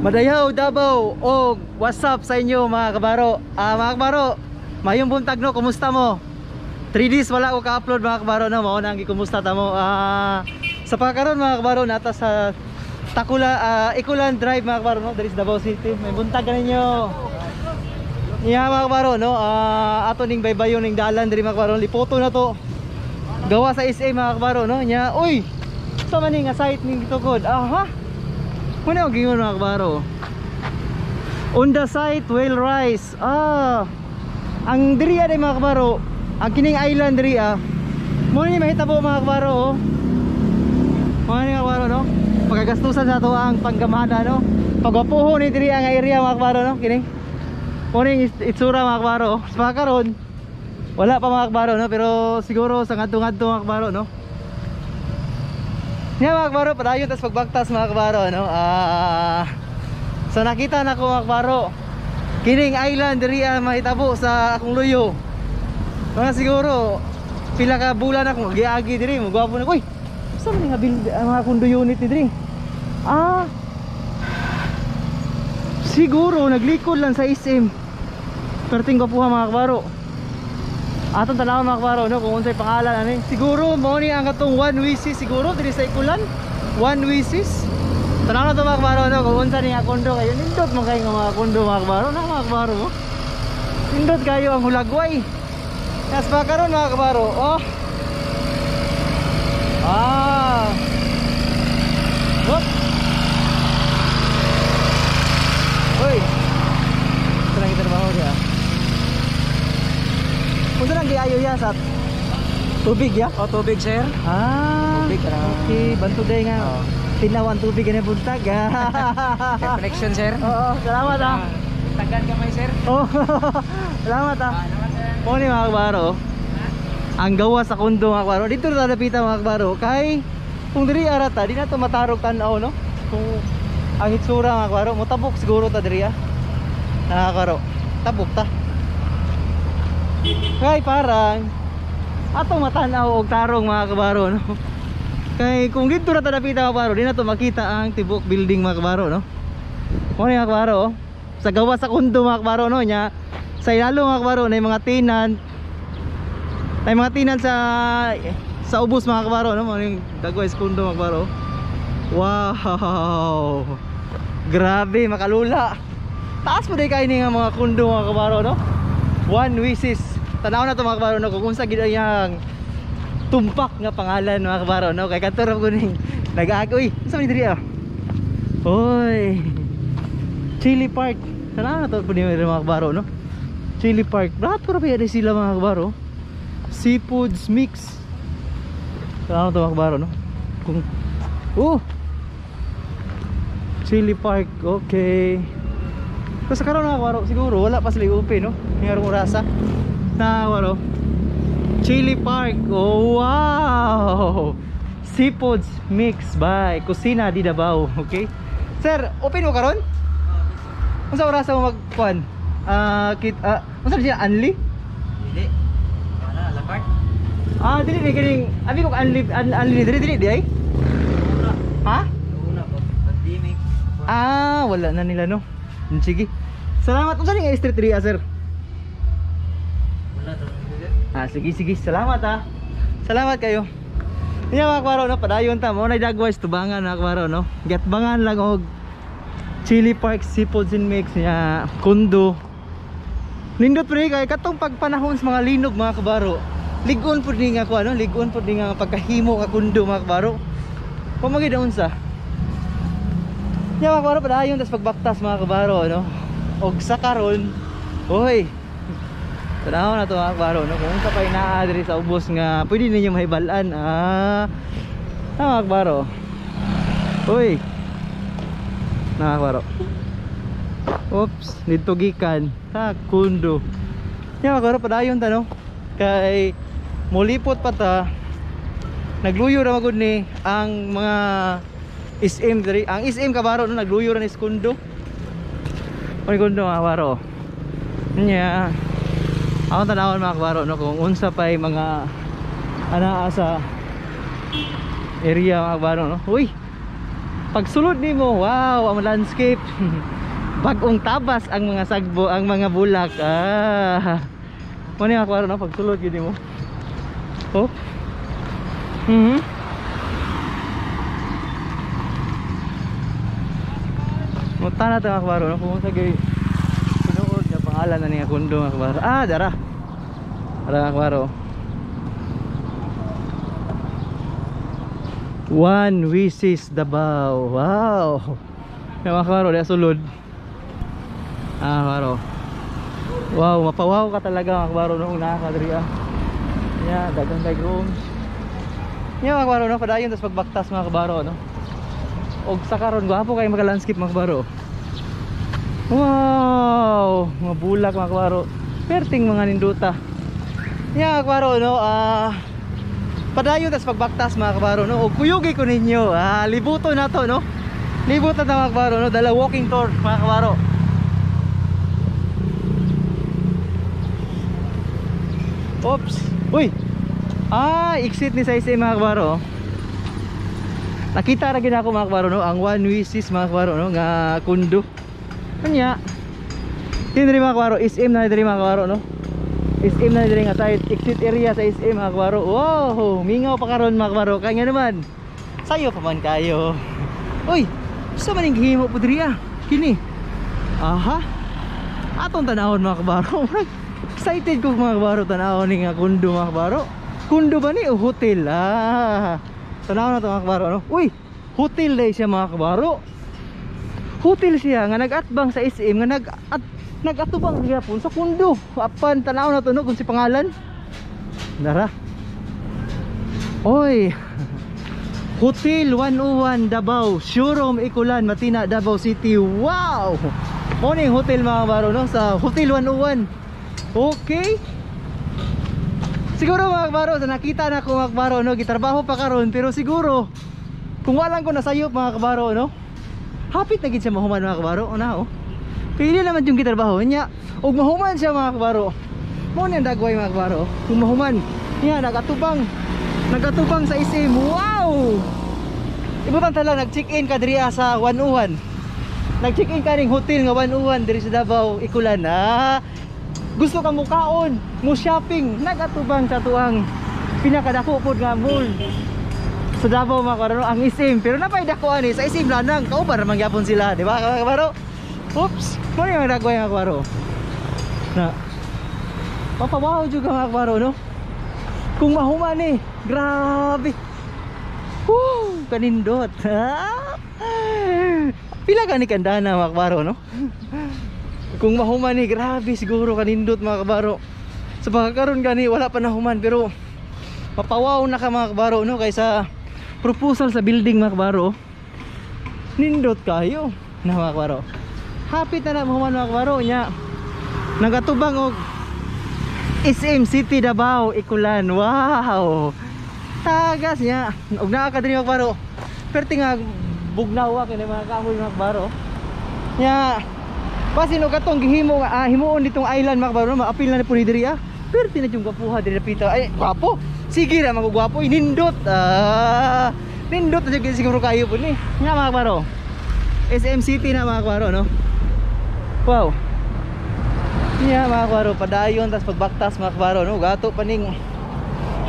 Madayaw Davao og what's up sa inyo, mga kabaro? Mga kabaro, mayong buntag, no. Kumusta mo? 3 days wala ko ka-upload, mga kabaro, no. Mao na ang gikumusta ta mo. Sa pagkaron, mga kabaro, nata sa Takula, Ikulan Drive, mga kabaro, no, diri sa Davao City. May buntag ninyo. Iya, mga kabaro, no. Ato ning baybayon ning dalan diri, mga kabaro, lipoto na to. Gawa sa SA, mga kabaro, no. Nya, uy. Sa man ni nga site ning gitukod. Aha. Muna ang gingon, mga kabaro. On the site will rise. Ang diri ay, mga kabaro, ang kining island diri ah. Mo ni mahitabo, mga kabaro, oh. Mo ni, mga kabaro, no. Pagkagastusan sa ato ang panggamana, no. Pagwapuho ni diri ang area, mga kabaro, no, kini. Mo ni itsura, mga kabaro, oh. Sa karon wala pa, mga kabaro, no, pero siguro sa ngadto-ngadto, mga kabaro, no. Nya, mga kabaro, padayon tas pagbaktas, mga kabaro, no. So nakita na ko, mga kabaro, kining island diri ah, mahitabo sa akong luyo. Mga siguro pila ka bulan ako giagi diri, mo gwapo na. Uy, sa man nga build ang mga condo unit ni diri? Siguro naglikod lang sa SM. Perting gwapuha, mga kabaro. Atong tanawon, mga kabaro, no, kung unsay pangalan ani. Siguro mao ni ang katong One Wishes siguro diri sa Ikulan. One Wishes. Tanaw na to, mga kabaro, no, kung unsa ni nga kondo kayo. Nindot man kayo nga mga kondo, mga kabaro, na mga kabaro, oh. Nindot kayo ang hulagway. Kas pa karon, mga kabaro, oh. Whoop. Uy. Ito lang kita trabaho diya. Unsa lang giayo ya sa tubig ya? Oh, tubig, sir. Ah, Tubig, ah. okay, bantog day nga. Oo. Tinaw ang tubig nga buntag. May connection, sir. Oo, salamat ah. Tagan kamay, sir. Oh, salamat ah. Naman, sir. Mo ni, mga kabaro. Ang gawa sa kundo, mga kabaro. Dito na napita, mga kabaro, kay kung diri arata di na to matarog tan-aw, no. Kung ang itsura, mga kabaro, motabok siguro ta diri ah. Nakakaro. Tabok ta. Kay parang atong matanaw og tarong, mga kabaro, no. Kay kung dito na ta napita, mga kabaro, di na to makita ang tibok building, mga kabaro, no. Mo ni, mga kabaro, oh. Sa gawa sa kundo, mga kabaro, no, nya sa ilalo, mga kabaro, na mga tenant, may mga tenant sa ubos, mga kabaro, no, mo yung dagway sa kundo, mga kabaro. Wow. Grabe, makalula. Taas mo day kay ni nga mga kundo, mga kabaro, no. One Wishes. Tanaw na to, mga kabaro, no, kung unsa gid ang tumpak nga pangalan, mga kabaro, no, kay kadto ra ko ning nag-ag, uy, unsa man diri ah? Oy. Chili Park. Tanaw na to pud ni, mga kabaro, no. Chili Park. Brato ra ba sila, mga kabaro? Seafoods Mix. Tanaw na to, mga kabaro, no. Kung oh. Chili Park. Okay. Pero sa karon, mga kabaro, siguro wala pa sila open, no. Ngarong orasa. Na kabaro. Chili Park. Oh, wow. Seafoods Mix by Kusina di Davao. Okay. Sir, open mo karon? Unsa orasa mo magkuan? Kit unsa siya, anli? Dili. Ano, la carte? Ah, dili ni kining abi ko anli anli dili dili di ay? Una. Ha? Una pa pandemic. Ah, wala na nila, no. Sige. Salamat. Unsa ni nga street diri ah, sir? Wala to. Ah, sige sige. Salamat ah. Salamat kayo. Nya, mga kabaro, no, padayon ta mo na dagway tubangan, mga kabaro, no. Gatbangan lang og Chili Park Seafoods and Mix nya kundo. Nindot pre kay katong pagpanahon sa mga linog, mga kabaro. Lig-on pud ni nga ko ano, lig-on pud ni nga pagkahimo nga kundo, mga kabaro. Pamagi daon sa. Nya, mga kabaro, padayon tas pagbaktas, mga kabaro, no. Og sa karon, oy. Tanaw na to, mga kabaro, no, kung unsa pa naa diri sa ubos nga pwede ninyo mahibal-an. Ah, mga kabaro. Uy. Mga kabaro. Oops, dito gikan sa kundo. Nya, mga kabaro, padayon ta, no. Kay mulipot pa ta. Nagluyo ra magud ni ang mga SM diri. Ang SM, kabaro, no, nagluyo ra ni sa kundo. Oy, kundo, mga kabaro. Nya. Ako tanawon, mga kabaro, no, kung unsa pa'y mga anaa sa area, mga kabaro, no. Uy. Pagsulod nimo, wow, ang landscape. Bagong tabas ang mga sagbo, ang mga bulak. Ah. Mo ni mga kabaro no, pagsulod gyud nimo. Oh. Muta na ito mga kabaro no, kung sa gay tinuod nga pangalan na niya kundo mga kabaro. Ah, dara. Dara mga kabaro. One Wishes Davao. Wow. Yung mga kabaro, diya sulod. Ah, kabaro. Wow, mapawaw ka talaga mga kabaro noong nakakadri ah. Yeah, daghang kay rooms. Yeah, mga kabaro no, padayon tas pagbaktas mga kabaro no. Og sa karon gwapo kay mga landscape mga kabaro. Wow, mga bulak mga kabaro. Perting mga ninduta. Yeah, mga kabaro no, padayon tas pagbaktas mga kabaro no. Og kuyugi ko ninyo. Ah, libuto na to no. Libuto na mga kabaro no, dala walking tour mga kabaro. Oops. Uy. Ah, exit ni sa SM mga kabaro. Nakita ra gid ako mga kabaro no, ang One Wishes mga kabaro no nga kundo. Kanya. Diri mga kabaro, SM na diri mga kabaro no. SM na diri nga side, exit area sa SM mga kabaro. Wow, mingaw pa karon mga kabaro. Kay nga naman. Sayo pa man kayo. Uy, sa man ning gihimo po diri ah. Kini. Aha. Atong tanawon mga kabaro. Excited ko mga kabaro tanawon ni nga kundo mga kabaro. Kundo ba ni o hotel? Ah. Tanawon na to mga kabaro no. Uy, hotel day siya mga kabaro. Hotel siya nga nag-atbang sa SM nga nag-atubang gyapon sa kundo. Apan tanaw na to no kung si pangalan. Dara. Oy. Hotel 101 Davao, Showroom Ikulan, Matina, Davao City. Wow! Morning hotel mga kabaro no sa Hotel 101. Okay. Siguro mga kabaro, sa nakita na ko mga kabaro no, gitrabaho pa karon pero siguro kung walang ko nasayop mga kabaro no, hapit na gid siya mahuman mga kabaro. Una oh. Pili naman yung gitrabaho niya. Og mahuman siya mga kabaro. Mo ni ang dagway mga kabaro. Kung mahuman niya nagatubang sa SM. Wow! Ibutan tala nag-check-in ka diri sa 101. Nag-check-in ka ning hotel nga 101 diri sa Davao, Ikulan. Ah, gusto ka mukaon, mo shopping, nagatubang sa tuang pinakadako pod nga mall sa Davao mga kabaro, ang SM. Pero napay dako ani sa SM lanang kauban ra man gyapon sila, di ba mga kabaro? Oops, mo ni ang dagway mga kabaro. Na. Papawaw jud ka mga kabaro no. Kung mahuman ni, grabe. Woo, kanindot. Pila gani kandana mga kabaro no? Kung mahuman ni, grabe siguro kanindot mga kabaro. Sa pagkakaroon gani wala pa nahuman pero mapawaw na ka mga kabaro no kaysa proposal sa building mga kabaro. Nindot kayo na mga kabaro. Hapit na na mahuman mga kabaro nya. Nagatubang og SM City Davao Ikulan. Wow. Tagas niya. Og naa ka diri mga kabaro. Perti nga bugnawa kini mga kahoy mga kabaro. Nya basin og katong gihimo nga himuon ditong island mga kabaro, maapil na po ni diri ah. Perti na yung gwapuha diri pita. Ay, gwapo. Sige ra magugwapo, nindot. Ah, nindot na jud siguro kayo po ni. Nya mga kabaro. SM City na mga kabaro no. Wow. Nya mga kabaro, padayon tas pagbaktas mga kabaro no. Gato pa ning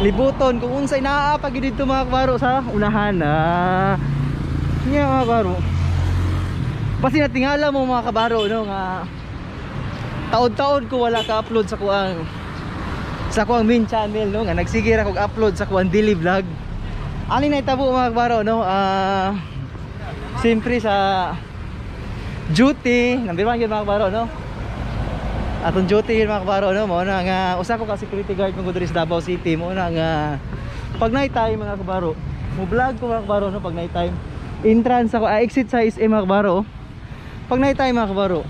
libuton kung unsay naa pa gid didto mga kabaro sa unahan. Ah. Nya mga kabaro. Basi natingala mo mga kabaro no nga taod-taod ko wala ka upload sa kuang main channel no nga nagsige ra kog upload sa kuang daily vlog. Ani na itabo mga kabaro no, siyempre sa duty number 1 gyud mga kabaro no. Atong duty yun mga kabaro no, mao na nga usa ko ka security guard mo diri sa Davao City, mao na nga pag night time mga kabaro, mo vlog ko mga kabaro no pag night time. Entrance ako, exit sa SM mga kabaro. Pag night time mga kabaro,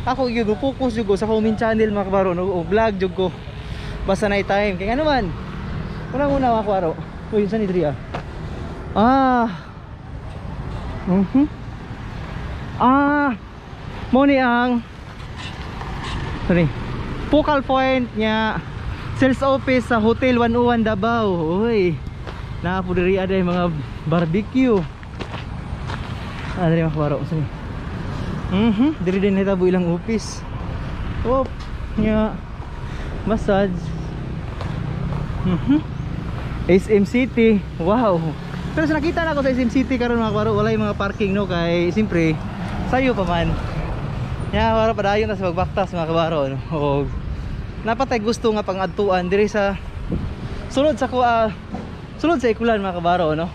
ako gyud focus jud ko sa akong main channel mga kabaro no, o vlog jud ko basta night time. Kay ngano man, una-una mga kabaro. Uy, unsa ni diri ah? Ah. Ah, mo ni ang sorry, focal point niya sales office sa Hotel 101 Davao. Uy, naa po diri aday mga barbecue. Ah, diri mga kabaro, unsa ni? Diri din hitabo ilang office. Op, nya massage. SM City. Wow. Pero sa nakita na ako sa SM City karon mga kabaro, walay mga parking no kay siyempre sayo pa man. Nya para padayon ta sa pagbaktas mga kabaro no. Og napatay gusto nga pangadtuan diri sa sulod sa kuha, sulod sa Ikulan mga kabaro no.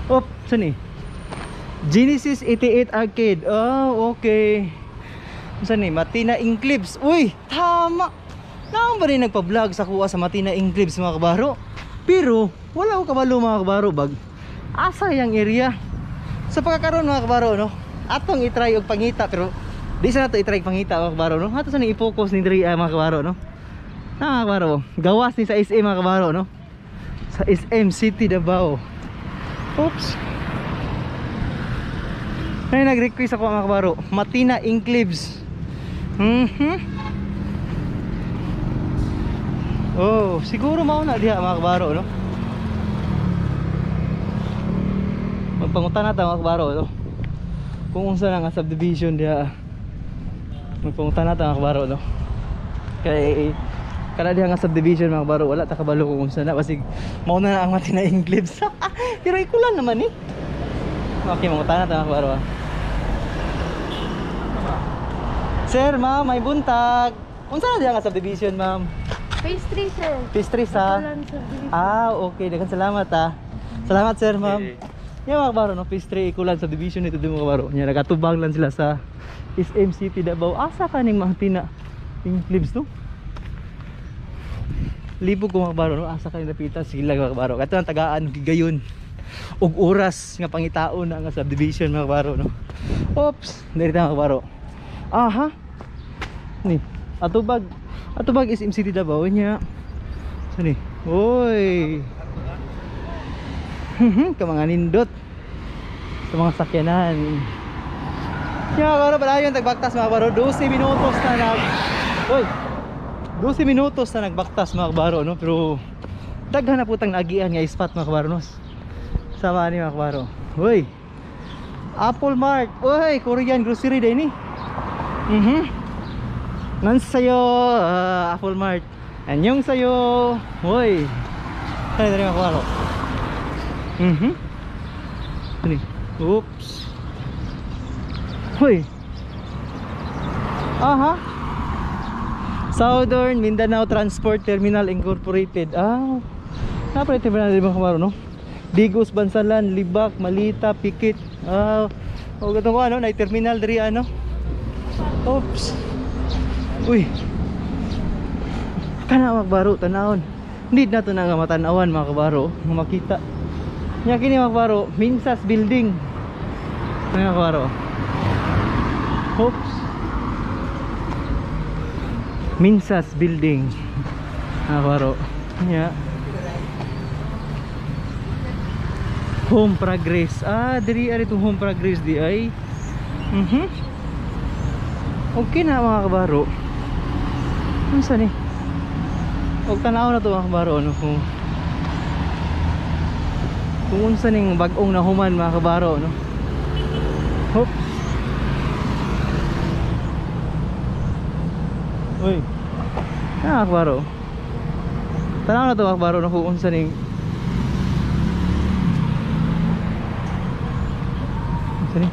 Op, sani? Genesis 88 Arcade. Oh, okay. Saan ni? Matina Enclaves. Uy, tama. Naon ba rin nagpa-vlog sa kuha sa Matina Enclaves mga kabaro? Pero wala ko kabalo mga kabaro bag. Asa yang area? Sa pagkakaroon mga kabaro no, atong i-try og pangita pero di sa nato i-try pangita mga kabaro no. Ato sa ning i-focus ni diri mga kabaro no. Na mga kabaro, gawas ni sa SM mga kabaro no. Sa SM City Davao. Oops. Ay, nag-request ako mga kabaro, Matina Enclaves. Oh, siguro mao na diha mga kabaro no. Magpangutan na ta mga kabaro no. Kung unsa na nga subdivision diha. Magpangutan na ta mga kabaro no. Kay kada diha nga subdivision mga kabaro, wala ta kabalo kung unsa na basig mao na ang Matina Enclaves. Pero ikulan naman eh. Okay, mangutan na ta mga kabaro. Sir, ma'am, may buntag. Unsa na diha nga subdivision, ma'am? Phase 3, sir. Phase 3 sa. Ikulan subdivision. Ah, okay. Daghang salamat ah. Salamat sir, ma'am. Yeah, mga kabaro, no? Phase 3 Ikulan subdivision ito din mga kabaro. Nya nagatubang lang sila sa SM City Davao. Asa ka ning Matina Enclaves no? Libog ko mga kabaro, no? Asa ka ning napita sila mga kabaro. Kato ang tagaan gigayon og oras nga pangitaon na nga subdivision mga kabaro, no? Oops, diri ta mga kabaro. Aha. Ni, atubag SM City Davao nya. Sani? Oy. Ka mga nindot sa mga sakyanan. Ya, kabaro, padayon tagbaktas mga kabaro. 12 minutos na nag Oy. 12 minutos na nagbaktas mga kabaro no, pero daghan na putang naagian nga spot mga kabaro no. Sama ni mga kabaro. Uy. Apple Mart. Uy, Korean grocery din ni. Nan sayo Apple Mart. Anyong sayo. Uy. Ay, dali mga kabaro. Ano? Oops. Uy. Aha. Southern Mindanao Transport Terminal Incorporated. Ah. Napalite ba na di ba kabaro no? Digos, Bansalan, Libak, Malita, Pikit. Ah, o gatong ko ano, na terminal diri ano. Oops. Uy. Kana mga kabaro, tanawon. Need na to na nga matanawan mga kabaro, nga makita. Nya kini mga kabaro, Minsas Building. Mga kabaro. Oops. Minsas Building. Mga kabaro. Nya. Home Progress. Ah, diri ari itong Home Progress di ay. Okay na mga kabaro. Unsa ni? Og tan-aw na to mga kabaro ano kung unsa ning bag-ong nahuman mga kabaro no. Oops. Uy. Ah, kabaro. Tan-aw na to mga kabaro no kung unsa ning unsa ni?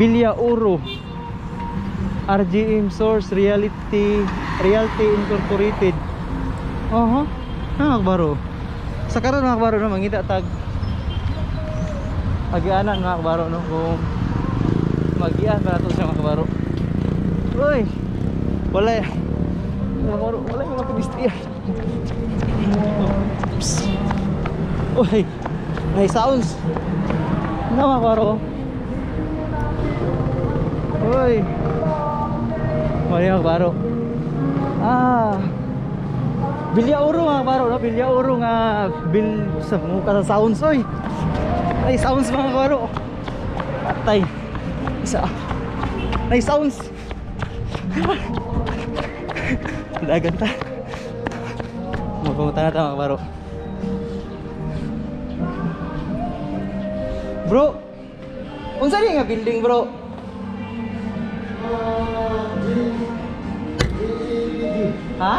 Villa Oro. RGM Source Reality Realty Incorporated. Oho. Ah, kabaro. Sa karon mga kabaro no mangita tag agianan mga kabaro no kung magian para to siya mga kabaro. Uy. Wala. Mga kabaro, wala yung mga pedestrian. Oops. Uy. Nice sounds. Na mga kabaro. Uy. Mali mga kabaro. Ah. Villa Oro mga kabaro no, Villa Oro nga bil sa muka sa sounds oy. Ay sounds mga kabaro. Patay. Isa. Ay sounds. Dagan ta. Magpunta na ta mga kabaro. Bro. Unsa ni nga building, bro? Ha?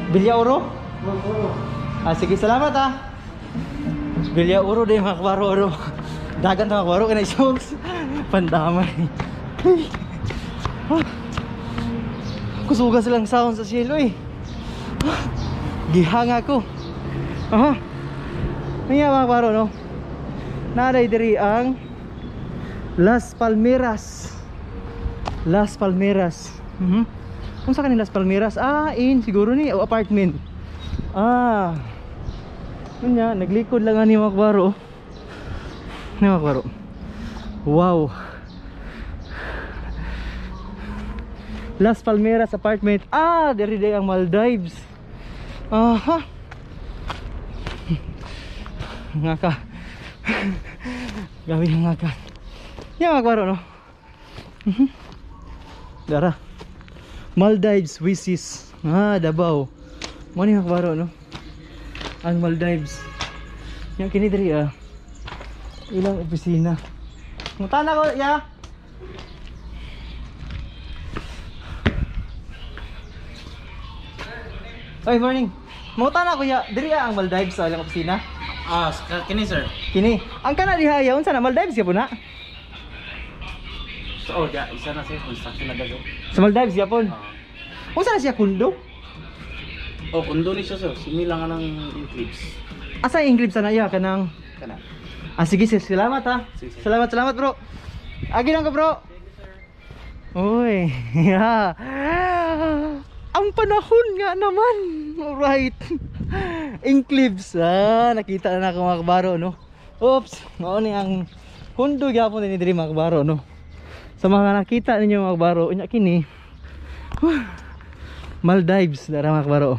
Bilya Oro? Ah, sige, salamat ah. Bilya Oro din mga kabaro oro. Dagan ta mga kabaro kanay songs. Pandamay. Ay. Ah. Kusuga silang sound sa cielo eh. Ah. Gihanga ko. Aha. Niya mga kabaro no. Naray diri ang Las Palmeras. Las Palmeras. Unsa kani Las Palmeras? Ah, in siguro ni o apartment. Ah. Unya, naglikod lang ani mga kabaro. Ni mga kabaro. Wow. Las Palmeras apartment. Ah, diri day ang Maldives. Aha. Nga ka. Gabi nga ka. Yan mga kabaro no. Dara. Maldives Wishes. Ah, Davao. Mo ni mga kabaro no. Ang Maldives. Yang kini diri ah. Ilang opisina. Mutana ko ya. Oy, morning. Mutana ko ya. Diri ah, ang Maldives sa ilang opisina. Ah, kini sir. Kini. Ang kana diha ya unsa na Maldives gyapon na? So, oh, da, isa na sir, construction na dago. Sa Maldives gyapon. Unsa na siya kundo? Oh, kundo ni siya sir. Simi lang ang enclaves. Asa yung English sana iya kanang? Kana. Ah, sige sir, salamat ha. Sige, sir. Salamat, salamat bro. Agi lang ko bro. Uy, yeah. Ang panahon nga naman. Alright. Enclaves. Ah, nakita na ako mga kabaro no. Oops, mao ni ang kundo gyapon ni diri mga kabaro no. Sa mga nakita ninyo mga kabaro, unya kini. Maldives dara mga kabaro.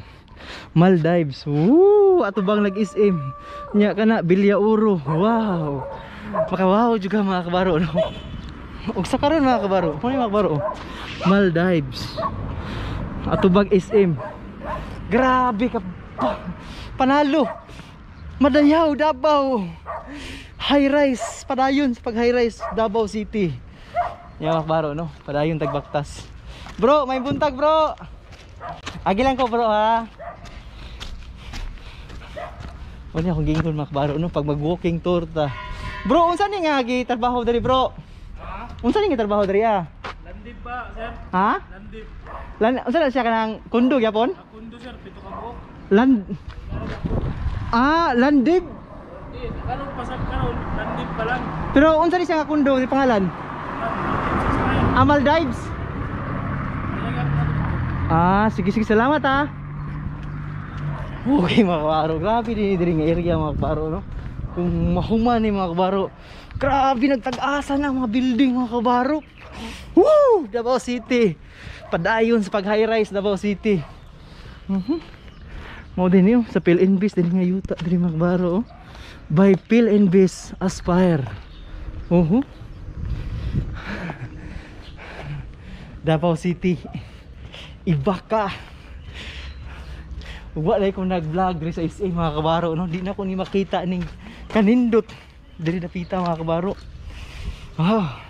Maldives. Woo, ato bang nag-SM. Nya kana Bilya Oro. Wow. Makawaw juga mga kabaro no. Ug sa karon mga kabaro, mo ni mga kabaro. Maldives. Atubag SM. Grabe ka panalo. Madayaw Davao. High rise, padayon sa pag high rise Davao City. Nya mga kabaro no, padayon tagbaktas. Bro, may buntag bro. Agi lang ko bro ha. Wala akong giingon mga kabaro no pag mag-walking tour ta. Bro, unsa ni nga gitrabaho diri bro? Unsa ni nga trabaho diri ah? Landib ba, sir? Ha? Landib. Lan unsa na siya kanang kundo gyapon? Kundo sir, pito ka buok. Land Ah, landib. Eh, karon pasag karon, landib pa lang. Pero unsa ni siya nga kundo di pangalan? Ah, Maldives. Ah, sige sige salamat ha. Okay mga kabaro, grabe din diri nga area mga kabaro no. Kung mahuman ni mga kabaro, grabe nagtag-asa na ang mga building mga kabaro. Woo! Davao City. Padayon sa pag high rise Davao City. Mao din yun, sa PhilInvest din nga yuta diri mga kabaro oh. By PhilInvest Aspire. Uhu. Davao City. Iba ka. Wala ko nag-vlog diri sa SA mga kabaro no. Di na ko ni makita ning kanindot diri dapita mga kabaro. Ah.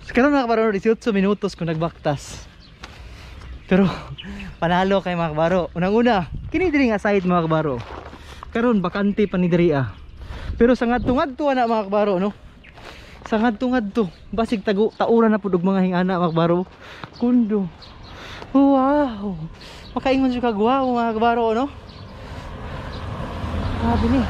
Karon mga kabaro 18 minutos ko nagbaktas. Pero panalo kay mga kabaro. Unang-una, kini diri nga site mga kabaro. Karon bakante pa ni diri ah. Pero sa ngadto-ngadto ana mga kabaro no. Sa ngadto-ngadto, basig tago taura na pud og mga hingana mga kabaro. Kundo. Wow. Makaingon jud kag wow mga kabaro no. Grabe ni.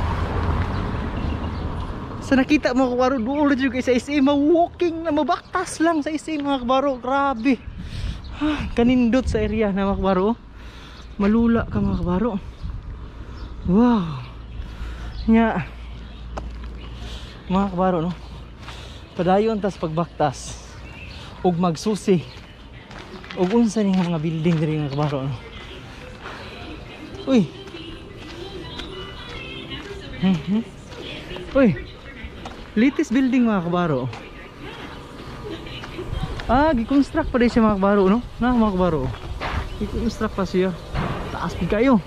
Sa nakita mo kabaro duol jud kay sa SM, walking na mabaktas lang sa SM mga kabaro. Grabe. Ah, kanindot sa area na mga kabaro. Malula ka mga kabaro. Wow. Nya. Mga kabaro no. Padayon tas pagbaktas ug magsusi ug unsa ni nga mga building diri nga kabaro no. Uy. Uy. Latest building mga kabaro. Ah, gi-construct pa din siya mga kabaro no. Na mga kabaro. Gi-construct pa siya. Taas pud kayo.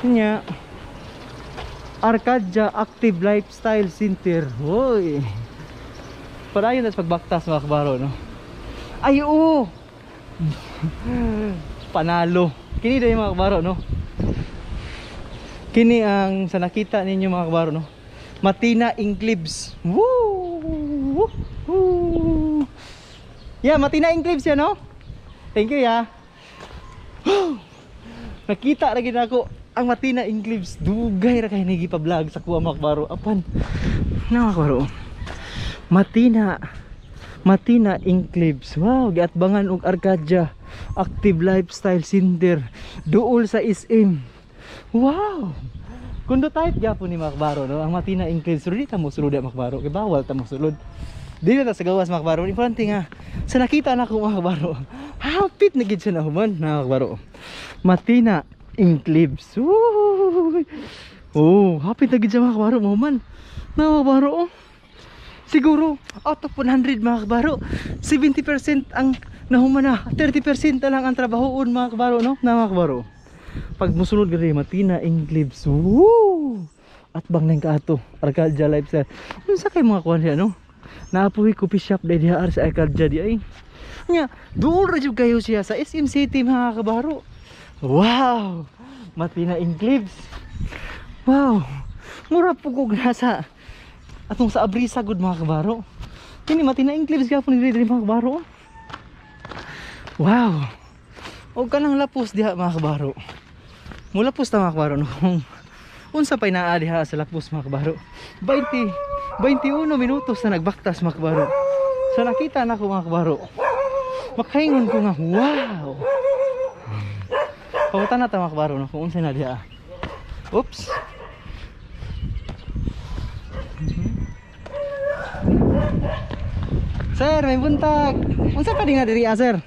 Nya Arcadia Active Lifestyle Center. Hoy. Padayon na sa pagbaktas, mga kabaro, no. Ay, oo. Panalo. Kini dai, mga kabaro, no. Kini ang sa nakita ninyo, mga kabaro, no. Matina Enclaves. Woo! Woo! Yeah, Matina Enclaves yan, no? Thank you, ya. Nakita ra gid ako ang Matina Enclaves. Dugay ra kay nigi pa vlog sa kuha, mga kabaro. Apan na, mga kabaro. Matina Matina Enclaves. Wow, giatbangan og Arcadia Active Lifestyle Center. Duol sa SM. Wow. Kundo type gyapon ni mga kabaro, no? Ang Matina Enclaves. Pero di ta mo sulod mga kabaro. Kay bawal ta mo sulod. Di na ta sa gawas, mga kabaro. Importante nga sa nakita na ko, mga kabaro. Hapit na gid siya na human, mga kabaro. Matina Enclaves. Woo! Oh, hapit na gid siya, mga kabaro, mahuman. Na, mga kabaro, oh. Siguro out of 100, mga kabaro, 70% ang nahuman na, 30% na lang ang trabahoon, mga kabaro, no? Na, mga kabaro. Pag musulod gari Matina Enclaves. Woo! At bang nang kaato Arcadia Lifestyle. Unsa kay mga kuan siya, no? Naapoy coffee shop dai diha sa Arcadia di ay. Nya, duol ra jud kayo siya sa SM City, mga kabaro. Wow! Matina Enclaves. Wow! Mura po kog nasa atong sa Abrisa gud, mga kabaro. Kini Matina Enclaves gapon diri diri, mga kabaro. Wow! Og kanang lapos diha, mga kabaro. Mulapos ta, mga kabaro, no. Kung unsa pay naa diha sa lapos, mga kabaro. 20 21 minutos na nagbaktas, mga kabaro. Sa nakita na ko, mga kabaro. Makaingon ko nga wow. Pangutan na ta, mga kabaro, no, kung unsa na diha. Oops. Sir, may buntag. Unsa pa din nga diri ah, sir?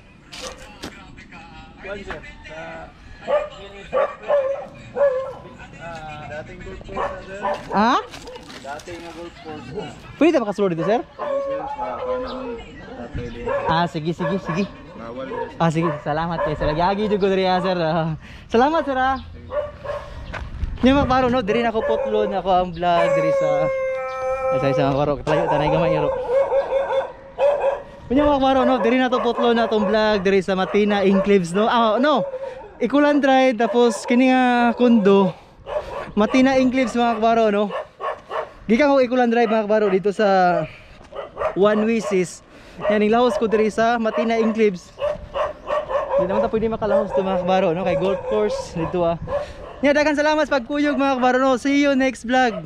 Dating golf course na, sir. Ah? Dating nga golf course na. Pwede ba kasulod dito, sir? Sir, sa paano ni tatay din. Ah, sige, sige, sige. Bawal din. Ah, sige, salamat kay sir. Gagi jud ko diri ah, sir. Ah. Salamat, sir ah. Nya, mga kabaro, no, diri na ako putlon ako ang vlog diri sa ay sa mga kabaro, tayo tanay gamay ro. Nya, mga kabaro, no, diri na to putlon na atong vlog diri sa Matina Enclaves, no. Ah, no. Ikulan Drive tapos kini nga kondo Matina Enclaves, mga kabaro, no. Gikan ko Ikulan Drive, mga kabaro, dito sa One Wishes. Yan ning lahos ko diri sa Matina Enclaves. Di naman ta pwede makalahos to, mga kabaro, no, kay golf course dito ah. Nya, daghang salamat sa pagkuyog, mga kabaro, no. See you next vlog.